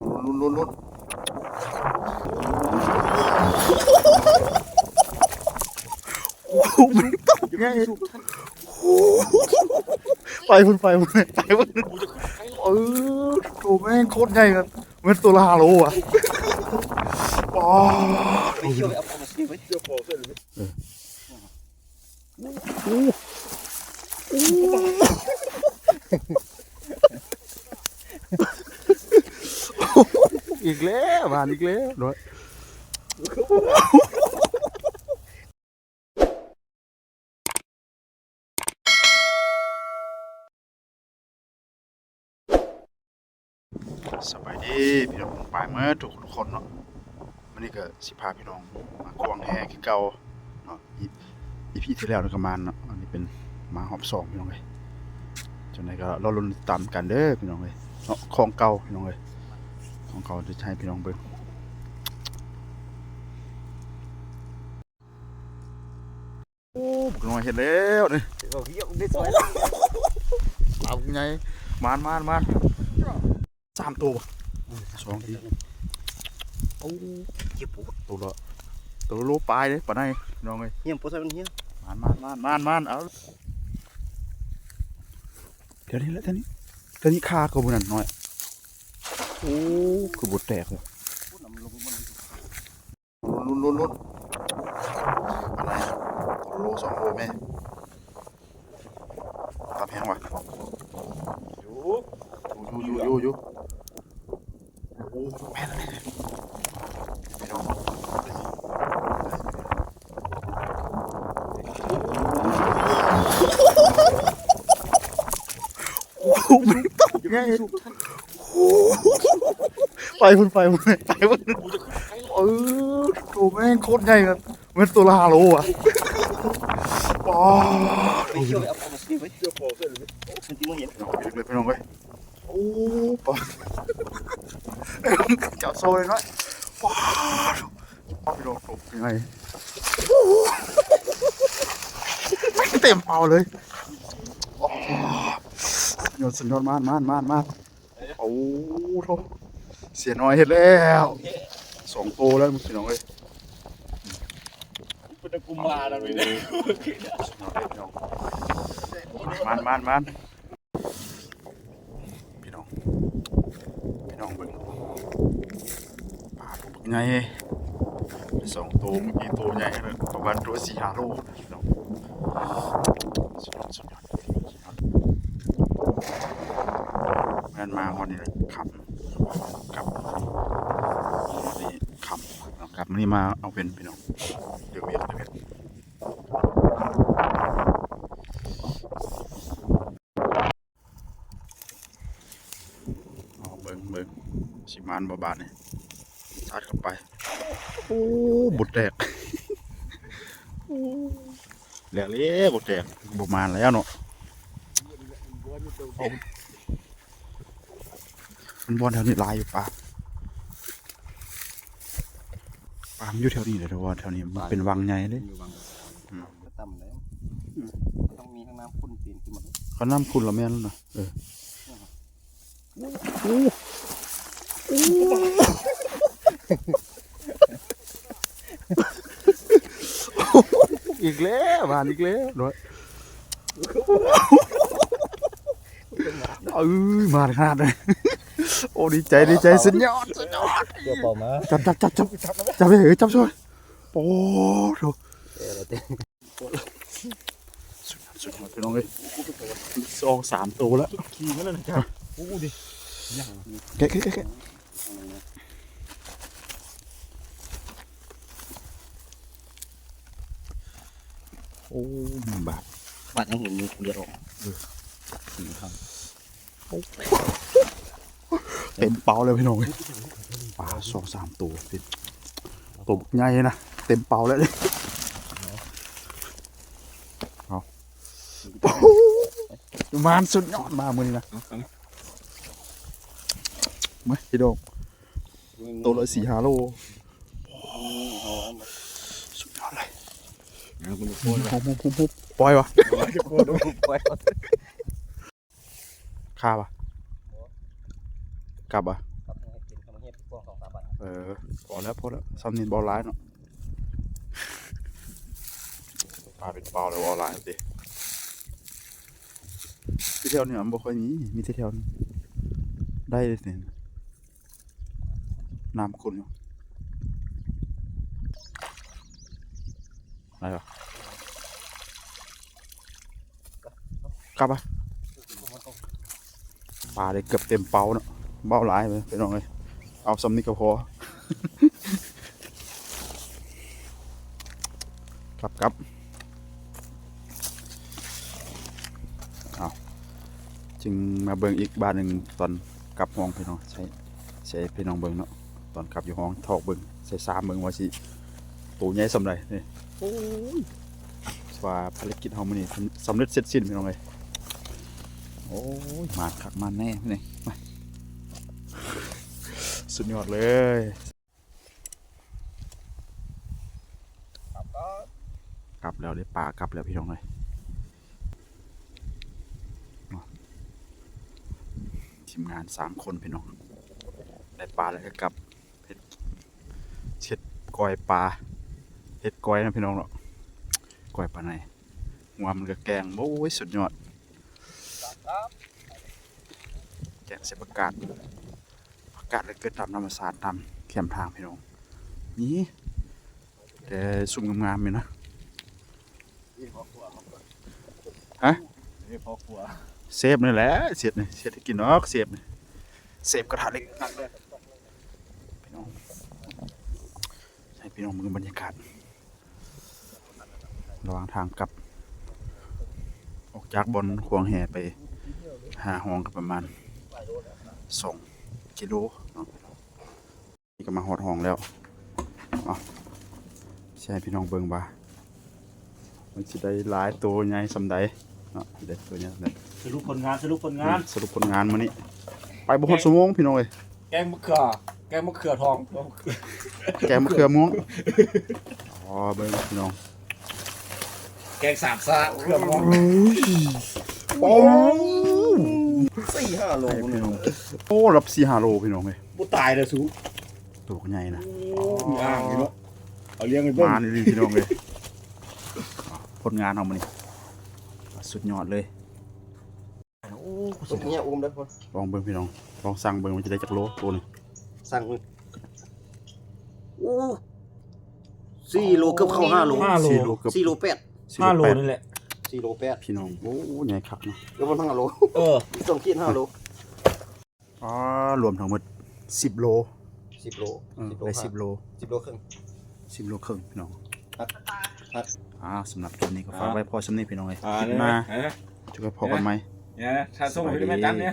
ລຸ້ນໆໆໆ ໂອ້ໂຫ ມັນຕົກໃຫຍ່ ໄປພຸ້ນ ໄປພຸ້ນ ໄປພຸ້ນ ເອີ ໂຕແມ່ງໂຄດໃຫຍ່ ແມ່ນໂຕລະຫ້າໂລອະ ປາດ ອີກແລ້ວ ຫວານອີກແລ້ວເນາະ. ສະບາຍດີພີ່ນ້ອງປ້າຍເໝິດທຸກຄົນເນາະ. ມື້ນີ້ກໍຊິພາພີ່ນ້ອງມາຄວາງແຫຄືເກົ່າເນາະ. ອີ ອີພີທີ່ແລ້ວນີ້ກໍມາເນາະ, ອັນນີ້ເປັນມາຮອບສອງພີ່ນ້ອງເອີຍ. ຈັ່ງໃດກໍລໍລຸ້ນຕິດຕາມກັນເດີພີ່ນ້ອງເອີຍເນາະ, ຂອງເກົ່າພີ່ນ້ອງເອີຍ, ຂອງເກົ່າຈະໃຫ້ພີ່ນ້ອງເບິ່ງ. ໂອ້ ບັກນ້ອຍເຮັດແລ້ວນີ້ ເອົາເຮັດໄດ້ຊ່ອຍ ປາບັກໃຫຍ່ ມານໆໆ ສາມໂຕບໍ່ ສອງທີ ໂອ້ ເຈັບໂພດ ໂຕລະ ໂຕລະໂລປາຍເດ້ ປາໄນພີ່ນ້ອງເອີຍ ຮຽງບໍ່ໃສ່ມັນຮຽງ ມານໆໆໆ ເອົາ ແຖວນີ້ແຫຼະ ແຖວນີ້ ແຖວນີ້ຄາກວ່າມື້ນັ້ນໜ້ອຍ ໂອ້ ຄືບໍ່ແຕກວະ. ລຸ້ນໆໆ ປາໄນ ໂລສອງໂລແມ່ ຕາມແຮງວະ ຢູ່ ຢູ່ໆໆໆ ໂອ້ ແມ່ນແລ້ວນີ້ ພີ່ນ້ອງ ໂອ້ ມັນຕົກໃຫຍ່ ໄປພຸ້ນ ໄປພຸ້ນ ໄປພຸ້ນ ເອີ ໂຕແມ່ງໂຄດໃຫຍ່ ແມ່ນໂຕລະຫ້າໂລອະ ປາດ ພີ່ນ້ອງເອີຍ ໂອ້ ປາດ ຈັບໂຊເລີຍເນາະ ປາດ ພີ່ນ້ອງ ໂຕໃຫຍ່ ເຕັມເປົາເລີຍ ສຸດຍອດ ສຸດຍອດ ມານໆໆ ໂອ້ໂທ ເສຍນ້ອຍເຮັດແລ້ວ ສອງໂຕແລ້ວພີ່ນ້ອງເອີຍ ເປັນຕະກຸມາແລ້ວນີ້ ມານໆໆ ພີ່ນ້ອງ ພີ່ນ້ອງເບິ່ງ ປາໂຕບັກໃຫຍ່ ໄດ້ສອງໂຕ ເມື່ອກີ້ໂຕໃຫຍ່ ປະມານໂຕສີ່ຫ້າໂລ ພີ່ນ້ອງ ສຸດຍອດ ສຸດຍອດ ແມ່ນມາຮອດນີ້ແຫຼະ ຄ່ຳ ກັບ ຮອດນີ້ຄ່ຳ ກັບມື້ນີ້ມາເອົາເວັນ ພີ່ນ້ອງ ເລີກວຽກ ເລີກວຽກ ເອົາເບິ່ງ ເບິ່ງ ຊິມານບໍ່ບາດນີ້ ຊັດເຂົ້າໄປ ໂອ້ ບໍ່ແຕກ ໂອ້ ແຫຼກເລີຍ ບໍ່ແຕກ ບໍ່ມານແລ້ວເນາະ ມັນບ່ອນແຖວນີ້ຫຼາຍຢູ່ ປາ ປາມັນຢູ່ແຖວນີ້ແຫຼະ ເພາະວ່າແຖວນີ້ມັນເປັນວັງໃຫຍ່ເດ້ ຢູ່ວັງ ອືມ ກໍຕ່ຳແລ້ວ ອືມ ມັນຕ້ອງມີທັງນ້ຳຂຸ່ນຕີນຂຶ້ນມາ ຄັນນ້ຳຂຸ່ນລະແມ່ນແລ້ວນະ ເອີ ໂອ້ ໂອ້ ອີກແລ້ວ ຫວານອີກແລ້ວເນາະ ເອີຍ ມາຂະໜາດເລີຍ ໂອ້ ດີໃຈ ດີໃຈ ສຸດຍອດ ສຸດຍອດ ເຈົ້າເປົ້າມາ ຈັບ ຈັບ ຈັບ ຈັບ ຈັບເລີຍ ເອີ ຈັບຊ່ອຍ ໂອ້ໂທ ເອີ ສຸດຍອດ ສຸດຍອດ ພີ່ນ້ອງເອີຍ ສອງສາມໂຕແລ້ວ ຂີ່ມັນນັ້ນຈ້ະ ໂອ້ ດີ ແກະ ແກະ ແກະ ແກະ ໂອ້ ມັນບາດ ບາດຍັງເຫັນຢູ່ ເລືອດອອກ ເອີ ໂອ້ ເຕັມເປົາເລີຍ ພີ່ນ້ອງເອີຍ ປາສອງສາມໂຕ ເປັນໂຕບັກໃຫຍ່ນະ ເຕັມເປົາເລີຍ ເອົາ ມານສຸດຍອດມາມື້ນີ້ນະ ມາ ພີ່ນ້ອງ ໂຕລະສີ່ຫ້າໂລ ສຸດຍອດເລີຍ ປອຍວະ ຄາວະ ກັບວະ ເອີ ພໍແລ້ວ ພໍແລ້ວ ຊ່ຳນີ້ບໍ່ຫຼາຍເນາະ. ປາເປັນເປົາແລ້ວບໍ່ຫຼາຍຕິ ຢູ່ແຖວນີ້ມັນບໍ່ຄ່ອຍມີ ມີແຕ່ແຖວນີ້ ໄດ້ເລີຍນີ້ ນ້ຳຂຸ່ນຢູ່ ໄດ້ບໍ່? ກັບມາ ປາໄດ້ເກືອບເຕັມເປົາເນາະ ເວົ້າຫຼາຍເວີຍພີ່ນ້ອງເອີຍ ເອົາຊ່ຳນີ້ກໍພໍ ກັບ ກັບ ເອົາ ຈຶ່ງມາເບິ່ງອີກບາດໜຶ່ງຕອນກັບຫ້ອງພີ່ນ້ອງ ໃສ່ ໃສ່ພີ່ນ້ອງເບິ່ງເນາະ ຕອນກັບຢູ່ຫ້ອງຖອກເບິ່ງ ໃສ່ຊາມເບິ່ງວ່າຊິໂຕໃຫຍ່ສ່ຳໃດນີ້ ໂອ້ຍ ວ່າພາລະກິດເຮົາມື້ນີ້ສຳ ສຳເລັດເສັດສິ້ນພີ່ນ້ອງເອີຍ ໂອ້ຍ ມານຄັກມານແນ່ມື້ນີ້ ມາ ສຸດຍອດເລີຍ ກັບແລ້ວເດ້ ປາກັບແລ້ວພີ່ນ້ອງເອີຍ ທີມງານສາມຄົນພີ່ນ້ອງ ໄດ້ປາແລ້ວກໍກັບ ເຮັດ ເຮັດກ້ອຍປາ ເຮັດກ້ອຍນະພີ່ນ້ອງເນາະ ກ້ອຍປາໄນ ຫົວມັນກໍແກງ ໂອ້ຍ ສຸດຍອດ ແກງໃສ່ຜັກກາດ ຜັກກາດກໍເກີດຕາມທຳມະຊາດຕາມແຄມທາງພີ່ນ້ອງ ນີ້ແຕ່ຊຸມງາມໆນີ້ນະ ຮະ ເຊບນີ້ແຫຼະ ເຊບນີ້ ເຊບໃຫ້ກິນດອກ ເຊບນີ້ ເຊບກະທະເຫຼັກ ພີ່ນ້ອງ ໃຫ້ພີ່ນ້ອງເບິ່ງບັນຍາກາດ ລະຫວ່າງທາງກັບ ອອກຈາກບ່ອນຂວາງແຫໄປຫາຫ້ອງກໍປະມານສອງກິໂລເນາະ ນີ້ກໍມາຮອດຫ້ອງແລ້ວ ເອົາ ຊິໃຫ້ພີ່ນ້ອງເບິ່ງວ່າ ມັນຊິໄດ້ຫຼາຍໂຕໃຫຍ່ສ່ຳໃດເນາະ ເດັດໂຕໃຫຍ່ສ່ຳໃດ ສະຫຼຸບຜົນງານ ສະຫຼຸບຜົນງານ ສະຫຼຸບຜົນງານມື້ນີ້ ໄປບໍ່ຮອດຊົ່ວໂມງພີ່ນ້ອງເອີຍ ແກງມະເຂືອ ແກງມະເຂືອທອງ ແກງມະເຂືອມ່ວງ ອໍ ເບິ່ງພີ່ນ້ອງ ແກງສາມຊາເຂືອມ່ວງ ໂອ້ຍ ໂອ້ ສີ່ຫ້າໂລພີ່ນ້ອງ ໂອ້ ລະສີ່ຫ້າໂລພີ່ນ້ອງເອີຍ ບໍ່ຕາຍເດີສູ ໂຕກໍໃຫຍ່ນະ ໂອ້ ມີອ່າງຢູ່ເນາະ ເອົາລ້ຽງໃຫ້ເບິ່ງ ມານີ້ພີ່ນ້ອງເອີຍ ຜົນງານເຮົາມື້ນີ້ ສຸດຍອດເລີຍ ໂອ້ ເຮັດໃຫ້ເຫື່ອອົມເດີ ລອງເບິ່ງພີ່ນ້ອງ ລອງຊັ່ງເບິ່ງວ່າຈະໄດ້ຈັກໂລໂຕນີ້ ຊັ່ງເບິ່ງ ໂອ້ ສີ່ໂລ ເກືອບເຂົ້າຫ້າໂລ ຫ້າໂລ ສີ່ໂລເກືອບ ສີ່ໂລແປດ ຫ້າໂລນີ້ແຫຼະ ສີ່ໂລແປດ ພີ່ນ້ອງ ໂອ້ ໃຫຍ່ຄັກເນາະ ເກືອບຫ້າໂລ ເອີ ສອງຂີດຫ້າໂລ ອໍ ລວມທັງໝົດສິບໂລ ສິບໂລ ເອີ ສິບໂລ ໄດ້ສິບໂລ ສິບໂລເຄິ່ງ ສິບໂລເຄິ່ງພີ່ນ້ອງ ຄັກ ຄັກ ອ່າ ສຳລັບຄລິບນີ້ກໍຝາກໄວ້ພໍສ່ຳນີ້ພີ່ນ້ອງເອີຍ ອ່າ ຄລິບໜ້າ ອ່າ ຈະໄດ້ພໍ້ກັນໃໝ່ ນີ້ນະ ຖ້າສົ່ງໃຫ້ແມ່ຕັນນີ້